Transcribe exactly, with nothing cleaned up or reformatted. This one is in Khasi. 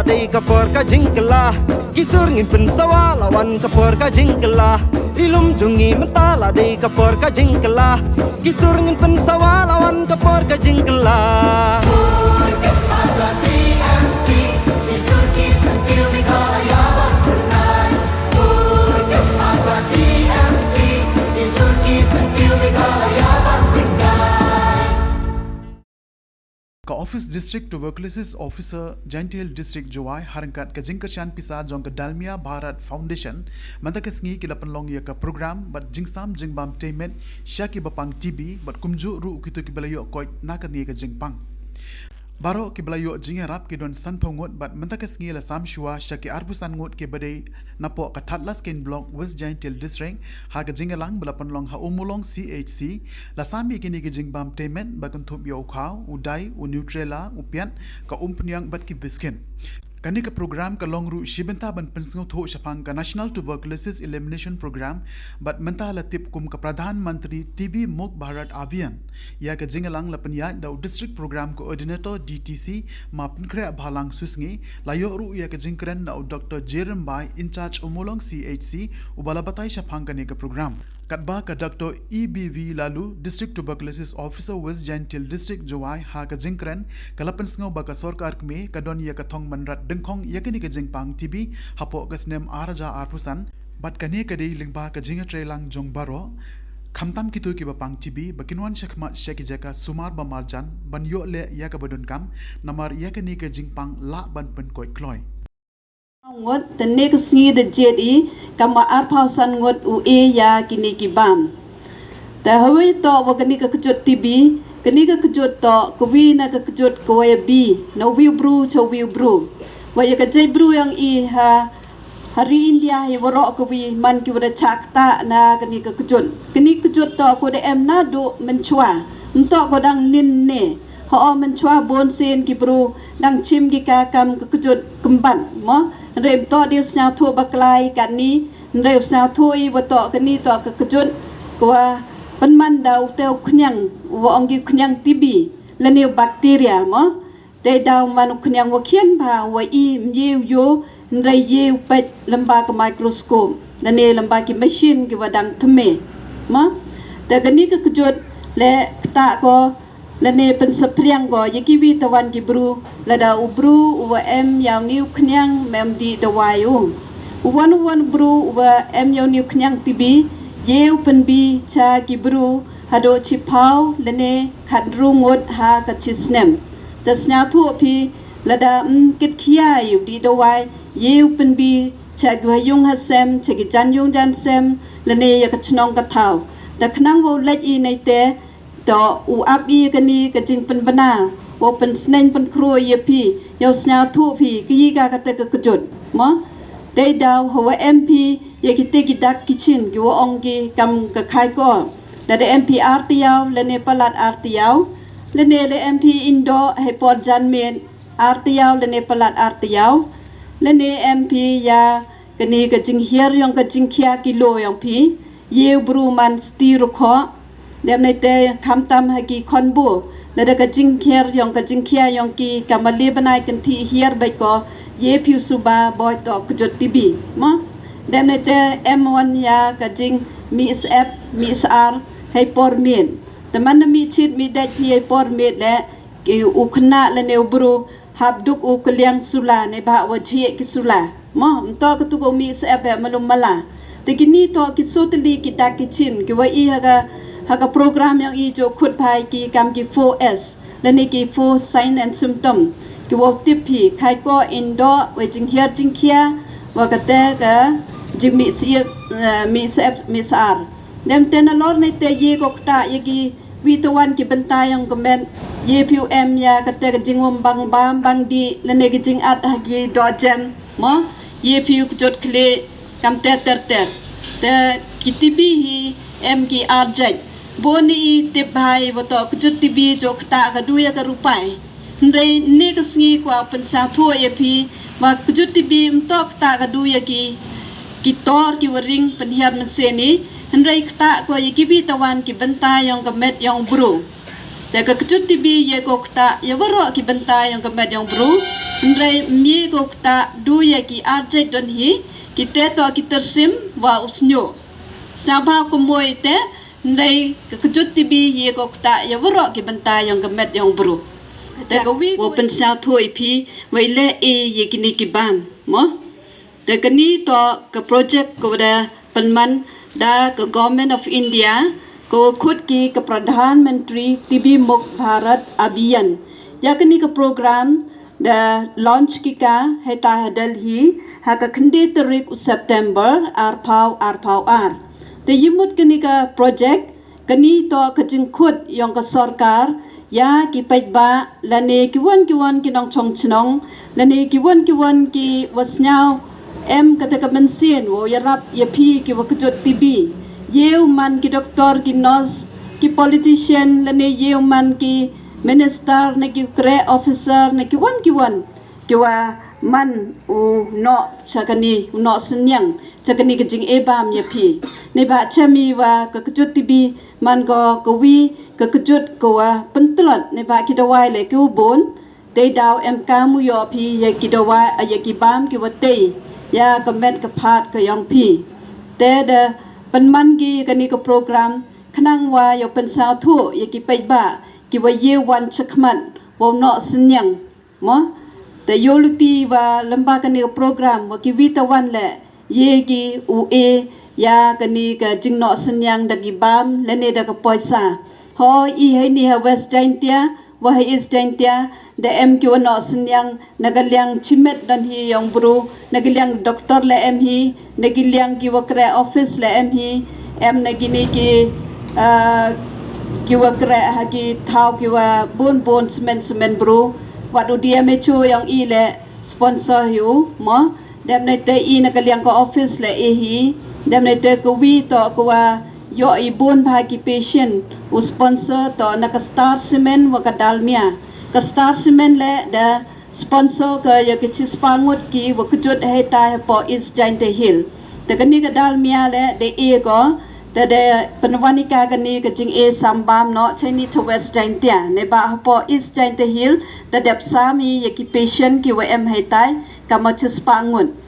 Dei ka por ka jingkylla, ki sur ngin pynsawa la wan ka por ka jingkylla. Ri lum jong ngi mynta la dei ka por ka jingkylla, ki sur ngin pynsawa la wan ka por ka jingkylla. Ka Office District Tuberculosis Officer, Jaintia Hills District, Jowai, ha ryngkat ka jingkyrshan pisa jong ka Dalmia Bharat Foundation, mynta ka sngi ki la pynlong ïa ka program bad jingsam jingbam tei met sha ki ba pang T B bad kumjuh ruh kito ki ba la ïoh koit na kane ka jingpang. Baroh ki ba la ïoh jingïarap ki don sanphew ngut bad mynta ka sngi la sam shuwa sha ki arphew san ngut ki ba dei napoh ka Thadlaskein Block, West Jaintia Hills District, ha ka jingïalang ba la pynlong ha Ummulong C H C. La sam ïa kine ki jingbam tei met ba kynthup ïa u khaw, u dai, u Nutella, u piat, ka umphniang bad ki biscuit. Kane ka program ka long ruh shi bynta ban pynsngewthuh shaphang ka National Tuberculosis Elimination Program bad mynta la tip kum ka Pradhan Mantri T B Mukt Bharat Abhiyan. Ïa ka jingïalang la pynïaid da u District Program Coordinator D T C, Ma Pynkhreh Bhalang Susngi, la ïoh ruh ïa ka jingkren na u Doctor J Rymbai, in charge Ummulong C H C, u ba la batai shaphang kane ka program. Katba ka Doctor E B V Laloo, District Tuberculosis Officer, West Jaintia Hills District, Jowai, ha ka jingkren, ka la pynsngew ba ka sorkar kmie ka don ïa ka thong ban rat dyngkhong ïa kane ka jingpang T B hapoh ka snem ar hajar arphew san, bad kane ka dei lyngba ka jingïatreilang jong baroh, khamtam kito ki ba pang T B ba kin wan shakhmat sha ki jaka sumar ba marjan ban ïoh leh ïa ka ba donkam, namar ïa kane ka jingpang lah ban pynkoit kloi. Ngut, te ne ka sngi da jied i, kam ba arphew san ngut u e ïa kine ki bam. Te hawei toh wa kane ka kjut T B, kane ka kjut toh, ka wi na ka kjut ka wa ïa bi, na u wi u bru, cha u wi u bru. Wa ïa ka jait bru yong i ha, ha ri India hi waroh ka wi man ki wa da chah ktah na kane ka kjut. Kane ka kjut toh ko da em naduh mynchwa. Ymtoh ko dang nin ne. Hooid mynchwa bun sien ki bru dang chim ki ka kam ka kjut kymbat mo. Hynrei ymtoh dei u sñiawthuh bakla i katni, hynrei u sñiawthuh i wa toh kani toh ka kjut ka wa pynman da u te u khñiang, u wa ong ki u khñiang T B, lane u bakteria mo. Te daw man u khñiang wa khian bha wa i mye u yo, hynrei ye u peit lymba ka microscope, lane lymba ki machine ki wa dang thymme. Ma? Te kani ka kjut le ktah ko, lane pynsapriang ko ïa ki wi tawan ki bru, lada u bru u wa em ïa u ni u khñiang mem dih dawai u. U wan u wan bru u wa em ïa u ni u khñiang T B, ye u pynbi cha ki bru haduh chiphaw lane khatynru ngut ha ka chisnem. Te sñiawthuh phi lada ym kit khia ïa u dih dawai, ye u pynbi cha ki wa yung ha sem, cha ki jan yung jan sem, lane ïa ka chnong ka thaw. Te khnang wa u leit i neite, to u ap i kani ka jingpynbna, wa u pynsneng pynkhroi ïa phi, ïa u sñiawthuh phi, ka yi ka kata ka kjut. Mo? Te daw, hawa em phi, ïa kite ki dak ki chin, ki wa ong ki kam ka khai ko. Lada em phi ar tayaaw, lane palat ar tayaaw, lane le em phi indoh, hei por janmiet, ar tayaaw, lane palat ar tayaaw, lane em phi ïa kani ka jinghiar yong ka jingkhia kilo yong phi, ye u bru man sti rukho, dem neite khamtam ha ki khonbu, lada ka jinghiar yong ka jingkhia yong ki ka mali bnai kynthi hiar beit ko, ye phi u suba boi toh kjut T B, mo? Dem neite em wan ïa ka jingmih syep, mih syar, hei por miet. Te man da mih chit mih dej phi hei por miet le, ki u khynnah lane u bru, hap duk u kylliang sula ne bah wa jhieh ki sula. Mo, ymtoh katu ko mih syep heh malum mala. Te kini toh ki sutli ki dak ki chin, ki wa i ha ka, ha ka program yong i jooh khut bha ïa ki kam ki four S, lane ki four sign and symptom. Ki wa u tip phi, khai ko indoh, wa jinghiar jingkhia, wa kata ka jingmih syep, eh, mih syep, mih syar. Dem te nalor neite ye ko ktah ïa ki wi tawan ki bynta yong ka met, ye phi u em ïa kata ka jingwym bang bam bang dih, lane ka jingat ha ki dohjem, mo, ye phi u kjut khlieh, kam ter ter ter. Te ki T B hi em ki ar jait. Bun i tip bha i wa toh kjut T B jooh ktah ka du ïa ka rupai. Hynrei ne ka sngi kwah u pynsñiawthuh ïa phi, wa kjut T B ymtoh ktah ka du ïa ki, ki tor ki wa ring pynhiar mynsiem i, hynrei ktah ko ïa ki wi tawan ki bynta yong ka met yong u bru. Te ka kjut T B ye ko ktah ya waroh ki bynta yong ka met yong bru. Hynrei mye ko ktah du ya ki arjait don hi, ki te to ki tersim wa usnyo. Sabha ko moi te, hynrei ka kjut T B ye ko ktah ya waroh ki bynta yong ka met yong bru. Te ka wi ko pynsau tho i phi, wa i le e ye kini ki bam, mo? Te kani to ka project ko da pynman da ka Government of India, ko khut ki ka Pradhan Mantri T B Mukt Bharat Abhiyan. Ya kani ka program da launch ki ka heta ha Delhi, ha ka khynde tarik u September, arphaw, arphaw ar. Te yimut kani ka project, kani to ka jingkhut yong ka sorkar, ya ki paidbah, lane ki wan ki wan ki nongchong chnong, lane ki wan ki wan ki wasnyaw, em kata ka mynsiem, wo yarap ya phi ki wa kjut T B. Ye u man ki doktor, ki nurse, ki politician, lane ye u man ki minister, ne ki kre officer, ne ki wan ki wan. Ki wa man u noh cha kani, u noh synniang cha kani ka jingeh bam ya phi. Ne ba cha mi wa ka kjut T B man ko ka wi ka kjut ko wa pyntlot, ne ba ki dawai le ki u bun. Te daw em kam u yoh phi ya ki dawai, ya ki bam ki wa tei ya ka met ka phad ka yong phi. Te da pynman ki kani ka program khnang wa yoh pynsau tho ya ki paidbah ki wa ye wan chakhmat wa u noh synniang. Mo, te yoh luti wa lamba kani ka program wa ki wi ta wan le ye ki u e ya kani ka jingnoh synniang da ki bam lane da ka poisa. Ho i hei ni ha West Jaintia, wa ha East Jaintia, da em ki wa noh synniang na ka liang chimet don hi yong bru, na ka liang doktor le em hi, na ki liang ki wa kre office le em hi, em na kini ki, ah, ki wa kre ha ki thaw ki wa bun bun semen semen bru, wat u D M H O yong i le sponsor hi u, mo, dem na te i na ka liang ka office le e hi, dem na te ka wi to ka wa yoh i bun ba ki patient, u sponsor to na ka Star Cement wa ka Dalmia, ka Star Cement le da sponsor ka ya ki chispah ngut ki wa kjut hei ta hapoh East Jaintia Hills. Te kani ka Dalmia le da e ko, te da pynwan i ka kani ka jingeh sambam noh cha ni cha West Jaintia. Ne ba hapoh East Jaintia Hills, te dep sam i ya ki patient ki wa em hei tai, ka ma chispah ngut.